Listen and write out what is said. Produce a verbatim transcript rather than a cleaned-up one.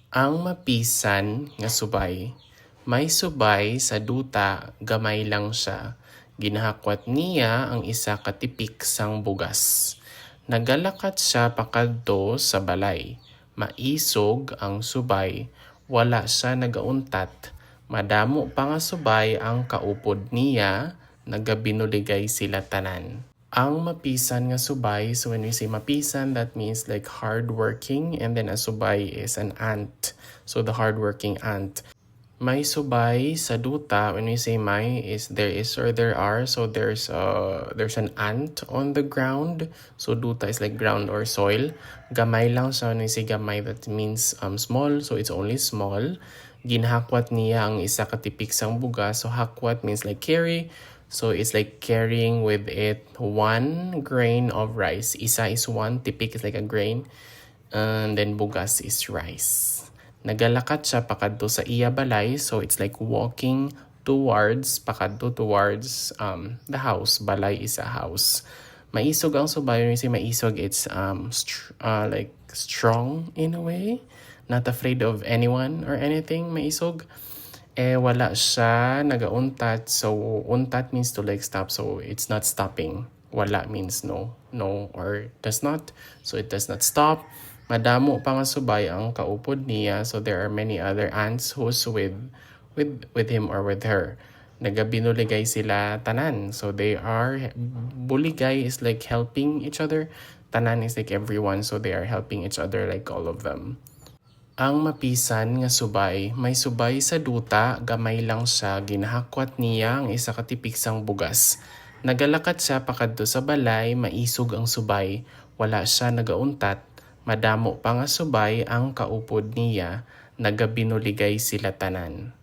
Ang mapisan nga subay. May subay sa duta, gamay lang siya. Ginahakwat niya ang isa ka tipik sang bugas. Nagalakat siya pakadto sa balay. Maisog ang subay. Wala siya nagauntat. Madamo pa nga subay ang kaupod niya. Nagabinuligay sila tanan. Ang mapisan nga subay, so when we say mapisan, that means like hardworking, and then a subay is an ant. So the hardworking ant. May subay sa duta, when we say may, is there is or there are. So there's uh there's an ant on the ground. So duta is like ground or soil. Gamay lang siya, when we say gamay, that means um small. So it's only small. Ginhakwat niya ang isa ka tipik sang bugas. So hakwat means like carry. So it's like carrying with it one grain of rice. Isa is one, tipik is like a grain, and then bugas is rice. Nagalakat siya pakadto sa iya balay, so it's like walking towards, pakadto towards um the house. Balay is a house. Maisog ang subay. When we say maisog, it's um str- uh, like strong in a way, not afraid of anyone or anything. Maisog. Eh, wala siya nagauntat. So untat means to like stop, so it's not stopping. Wala means no, no or does not. So it does not stop. Madamo pa nga subay ang kaupod niya, so there are many other ants who's with with with him or with her. Nagabinuligay sila tanan. So they are, buligay is like helping each other. Tanan is like everyone. So they are helping each other, like all of them. Ang mapisan nga subay. May subay sa duta, gamay lang siya. Ginahakwat niya ang isa ka tipik sang bugas. Nagalakat siya pakadto sa balay, maisog ang subay. Wala siya nagauntat. Madamo pa nga subay ang kaupod niya. Nagabinuligay sila tanan.